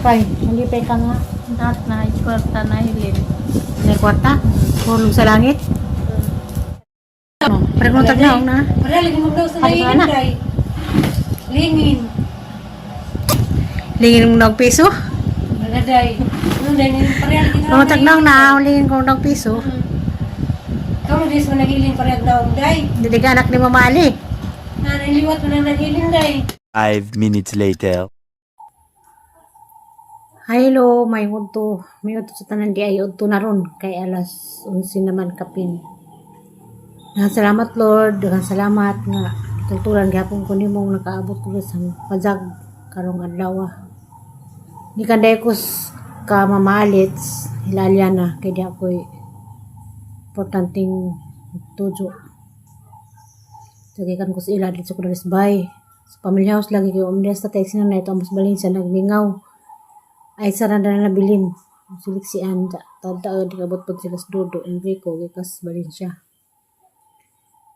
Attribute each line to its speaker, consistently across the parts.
Speaker 1: Malipay. Malipay ka nga.
Speaker 2: Lahat na kwarta na hilin.
Speaker 1: May kwarta. Hulog sa langit. Ano? Preguntag na, na.
Speaker 3: Wala lagi magdaw sa
Speaker 1: Ano
Speaker 3: lingin
Speaker 1: na?
Speaker 3: day. Lingin.
Speaker 1: Lingin mo ng piso.
Speaker 3: Wala day. Ano day ni pareha lagi
Speaker 1: Mga tagnaw na, lingin ko ng piso.
Speaker 3: Kamu dis man nagilin pareha daw day.
Speaker 1: Hindi ka anak ni Mama Ali.
Speaker 3: Na niliwat man ang nagilin day.
Speaker 4: 5 minutes later.
Speaker 1: Hi, hello, may udto. May udto sa tanan di ay udto na ron. Kay alas 11 naman kapin. Daghang salamat Lord, daghang salamat nga tultulan gihapon ko nimo nakaabot ko sa pajag karong adlaw. Ni kanday ko ka mamalit hilalya na kay di ako'y importanteng tujo. Sagikan ko sa ila dito ko sa bay. Sa pamilya house lagi kayo umdes sa text na ito amos Valencia nagmingaw ay saranda na nabilin. Siliksian, tanda di kabot po sila sa Dodo, Enrico, gikas Valencia.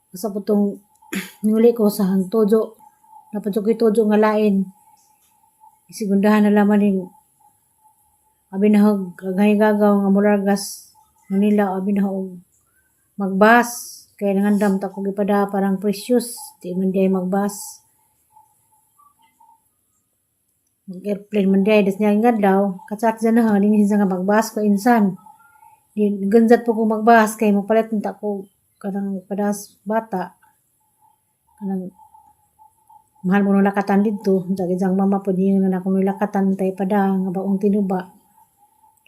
Speaker 1: Basta po itong nuli ko sa hangtojo. Dapat ko tojo nga lain. Isigundahan na laman ning abinahog gagay gagaw nga mulargas Manila abinahog magbas kay nangandam ta ko gipada parang precious di man di ay magbas mag-airplane man di ay das niya nga daw katsat dyan na ha dingin sa nga magbas ko insan di ganzat po ko magbas kay mopalit ta ko kanang padas bata kanang mahal mo nung lakatan dito dagi jang mama po niya nga na akong lakatan tay pada nga baong tinuba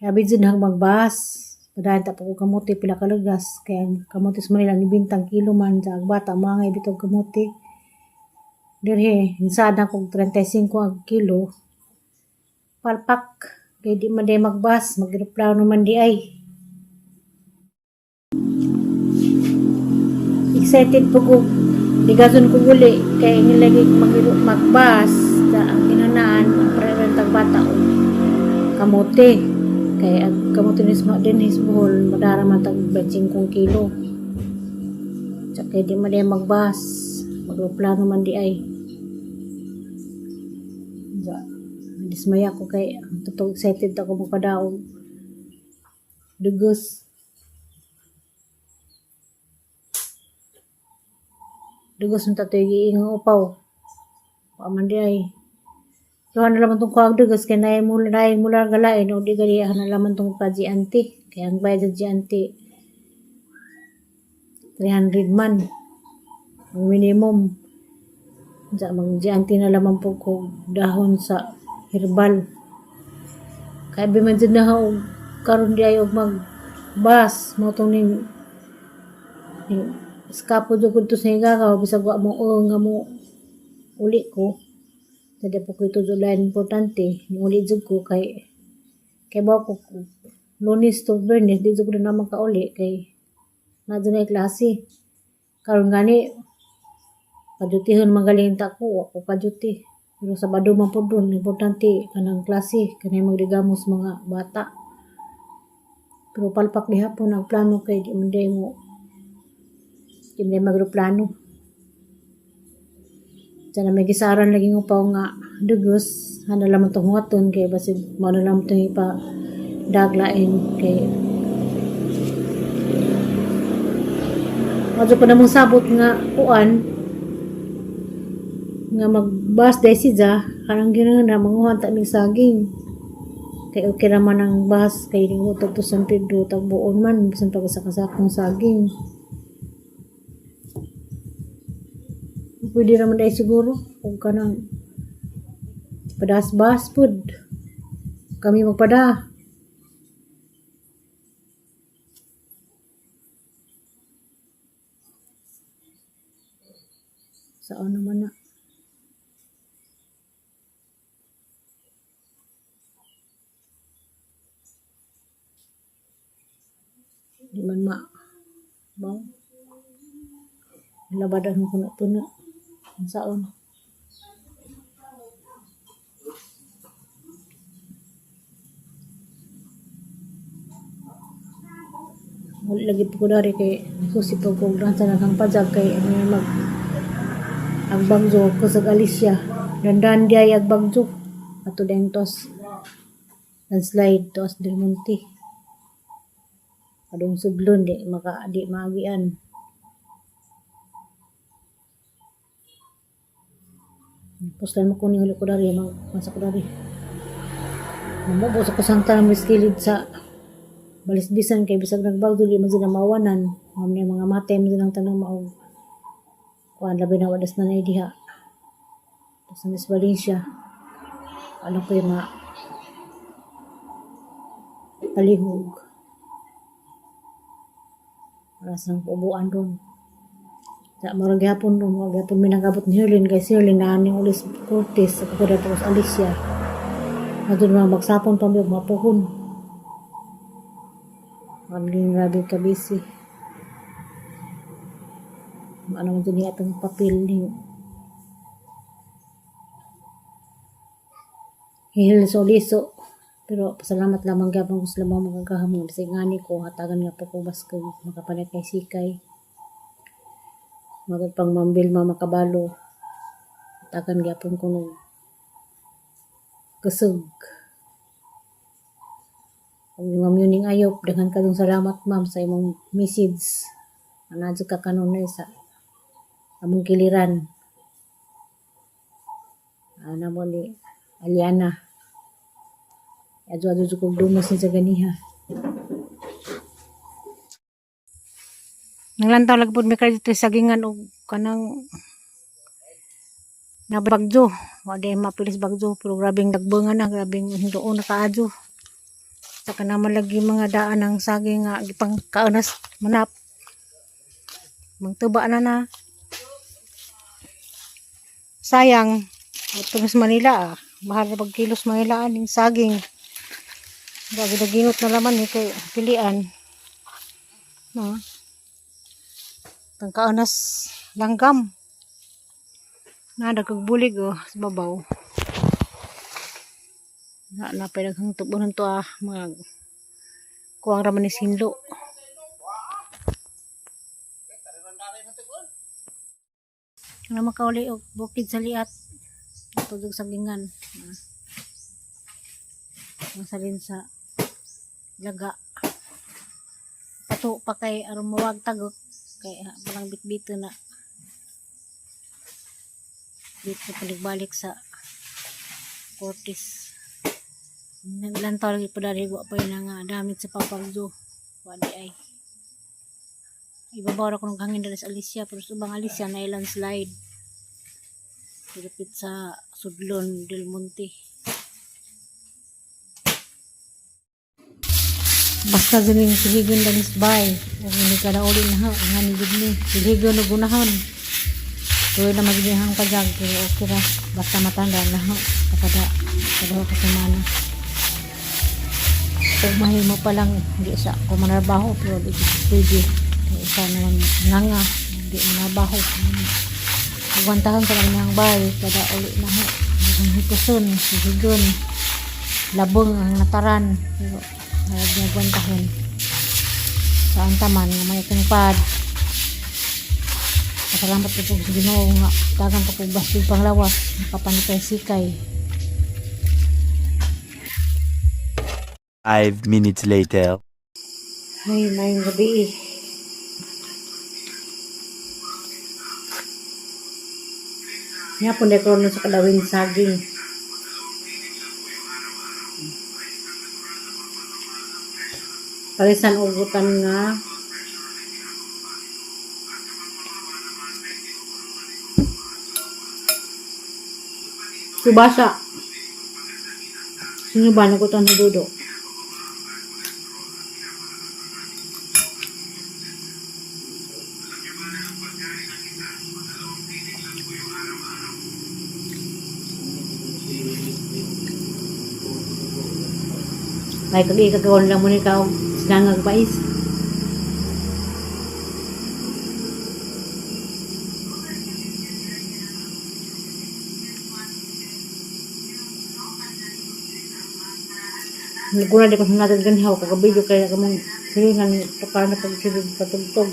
Speaker 1: kaya bidyo na magbas padayon ta po ko kamote pila ka lugas kaya ang kamote sa Manila gibintang kilo man sa ang bata mga ibitog kamote dirhe insada kog 35 ang kilo palpak kay di man di magbas mag-eroplano man di ay excited po ko ligason ko uli kay nilagi mag magbas sa ang ginanaan ang parerentag bata o kamote kay ang kamote ni Sma din his buhol madara man tag 25 kilo sa kay di man di magbas magplano man di ay ja dismaya ko kay ang totoo excited ako magpadaog dugos dugos ng tatoy giingang upaw wa man di ay Tuhan na laman tong kuwag dugos kay naay mula naay mula galain o di gali na laman tong pa GNT kay ang bayad sa GNT 300 man ang minimum sa mag GNT na laman po ko dahon sa herbal kay bi man jud na og karon di ay og mag bus mo tong ning ning skapo jud ko dito sa higagaw bisag wa mo o nga mo uli ko sa di po ko ito jud lain importante ni uli jud ko kay kay ba ko Lunes to Biyernes di jud ko na makauli kay na jud na klase karon gani padutihon magaling ta ko wa ko paduti pero Sabado man pud dun importante kanang klase kanay magregamo sa mga bata pero palpak gihapon ang plano kay di man day mo di man day magroplano sana may gisaran lagi ng upaw nga dugos hana lamang tong huwaton kay basig mao na lamang tong ipa daglain kay Madyo pa namang sabot nga kuan nga magbas dahil si Ja karang ginawa na manguhan ta mig saging kay okay raman ang bus kay ningutog to San Pedro tagbuon man bisan pag sa kasakong saging pwede raman dahil siguro kung kanang padas-bas pud kami magpada sa ano man na. Di man ma baw labadan ko na puno ang saon. Wala lagi po ko dari kay susi po ko sa nakang pajag kay ano yung mag agbagzo ko sa Alicia dandan di ay agbagzo ato dentos. Landslide to as Del Monte. Adong sudlon di maka di maagian. Puslan mo kuning huli ko dari, masa ko dari. Mamubo sa kusangta ng miskilid sa balisbisan kay bisag nagbagdo di man sila mawanan. Mao ni mga matay man silang tanang maog. Kuan labi na wadas na na diha. Sa Miss Valencia. Ano ko yung ma palihog. Para sa ubuan doon. Sa marang gihapon doon, mga gihapon may nagabot ni Herlin kay si Herlin na ni Ulis Cortez sa kukuda po sa Alicia. Ato mga magsapon pa may mapuhon. Ang grabe ka busy. Ano man dyan atong papel ni Hihil sa uliso. Pero pasalamat lamang gyapon ko sa lamang magagaham nga bisag ngani ko hatagan nga po ko baskog makapalit kay sikay. Magod pang mambil mama kabalo. Hatagan gyapon ko nog kusog. Ug ni Ma'am Yuning Ayop, daghan kadong salamat ma'am sa imong message. Anadyo ka kanunay sa among kiliran. Ana mo ni Aliana. Adyo adyo jud kog dumas ni sa ganiha. Nanglantaw lagi pud mi kredito sa sagingan og kanang nabagyo. Wa day mapilis bagyo pero grabeng dagbangan na, grabeng hindoon na kaadyo. Sa kanama lagi mga daan ng saging nga gipang kaunas manap. Mangtuba na na. Sayang. Ito sa Manila ah. Mahal na pagkilos Manila aning saging. Grabe nagingot na laman eh kay pilian. No. Tangkaunas langgam. Na nagkagbulig oh sa babaw. Na na pa daghang tubonan to ah mga kuwang ra man ni sinlo. Ano makauli og bukid sa liat. Tudog sagingan. Ah. Masalin sa laga. Pato pa kay aron mawag tagok kay ah, walang bitbito na. Dito balik sa Cortis. Naglantaw lagi pa dari wa pa yun nga damit sa papagdo. Wa di ay. Ibabaw ra ko ng hangin dali sa Alicia pero sa ubang Alicia na landslide. Pilipit sa Sudlon del Monte. Basta dyan yung siligon danis bay. Huwag hindi ka na uli na ha. Ang hanigid ni. Siligon o gunahon. Tuloy na magbihang pajag. Pero okay ra. Basta matanda na ha. Kada, kada ka semana. Kung mahimo pa lang, hindi sa ako manarbaho. Pero di pwede. Kung isa naman nganga. Hindi manarbaho. Ugwantahan sa lang niyang bay. Kada uli na ha. Ang hikuson, siligon. Labong ang nataran. Pero harap niya gwantahon. Sa antaman nga may pad. Pasalamat po po sa Ginoo nga dagan pa kog bastig panglawas makapanitay sikay.
Speaker 4: 5 minutes later.
Speaker 1: Ay, mayong gabi eh. Nga po na ko sa kalawin saging. Parisan ugutan nga Subasa. Sino ba nagutan ni Dodo? May kag-ikagawan lang mo ni ikaw sinangag mais. Naguna di ko sa natin ganhaw kagabidyo kaya ka mong silingan tukar na pagsilid patugtog.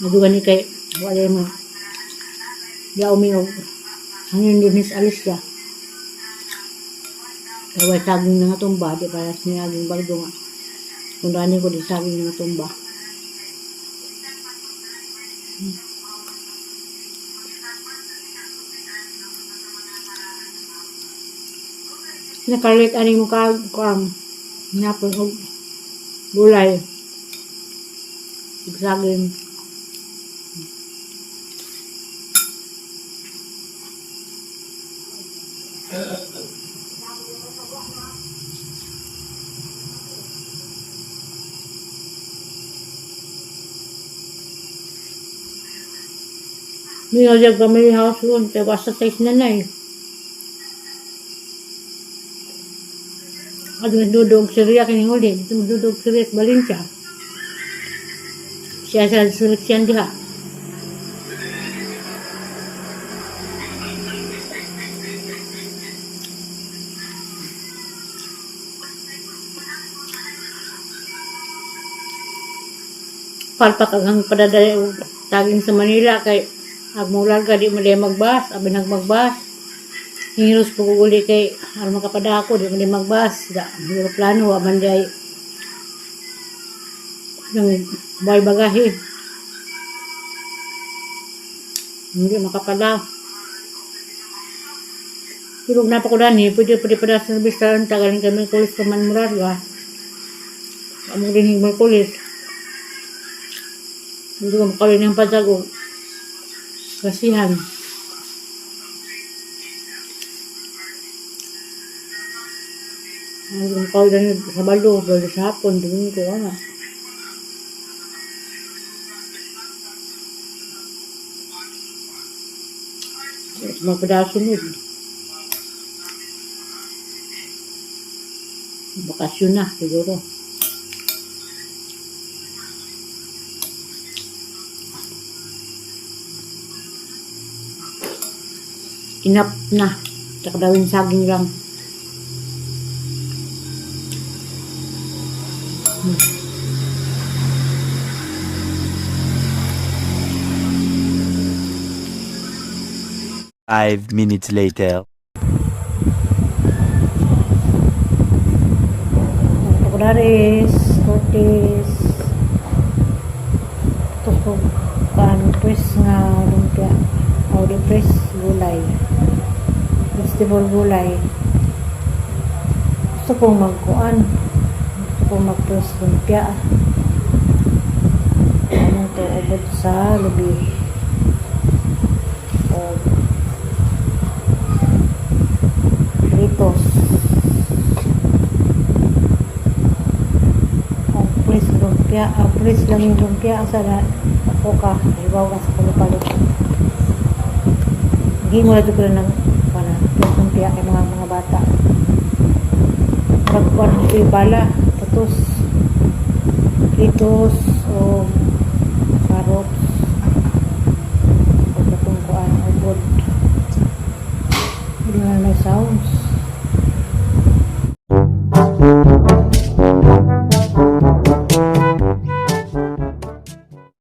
Speaker 1: Nadugan ni kay wala mo. Di umi og hangin din his alis siya. Kaya way saging na nga tumba, di para sa niyaging baldo nga. Kung dani ko di saging na nga tumba. Nakalit ani mo ka kuang napon og gulay. Ug saging. Mingaw siya family house room, pero basta size na na eh. At mas dudog si Ria kining uli, ito mas dudog si Ria sa Valencia. Siya sa seleksyon diha. Palpak ang padadali og taging sa Manila kay ag mularga di mo di magbas, abi nagmagbas. Hingiros po ko uli kay aron makapadako di mo di magbas. Da, plano wa man di ay yung bay bagahe. Hindi makapada. Pero na pa ko dani, pwede pwede pa sa service taon tagaling kami kulis pa man murarga. Amo din yung kulis. Hindi ko makawin ng patag o kasihan. Hindi ko makawin ng Sabado, pero sa hapon, Domingo, ano. Magpadasunod. Bakasyon na, siguro. Inap na. Tsaka daw yung saging lang.
Speaker 4: 5 minutes later.
Speaker 1: Pagdaris, cortis, tukog, kan, press nga lumpia, o di press gulay, vegetable gulay. Gusto kong magkuan, gusto kong mag-press lumpia. Ano to, ubod sa lubi. O fritos. Oh, please lumpia. Ah, please lang yung lumpia. Asa na ako ka. Ibaw ka sa palupalit. Hindi mo na ko ng para please lumpia kay mga mga bata. Pagkuan ko yung bala. Patos. Fritos o carrots. O katong kuan. Ubod. Hindi na may sounds.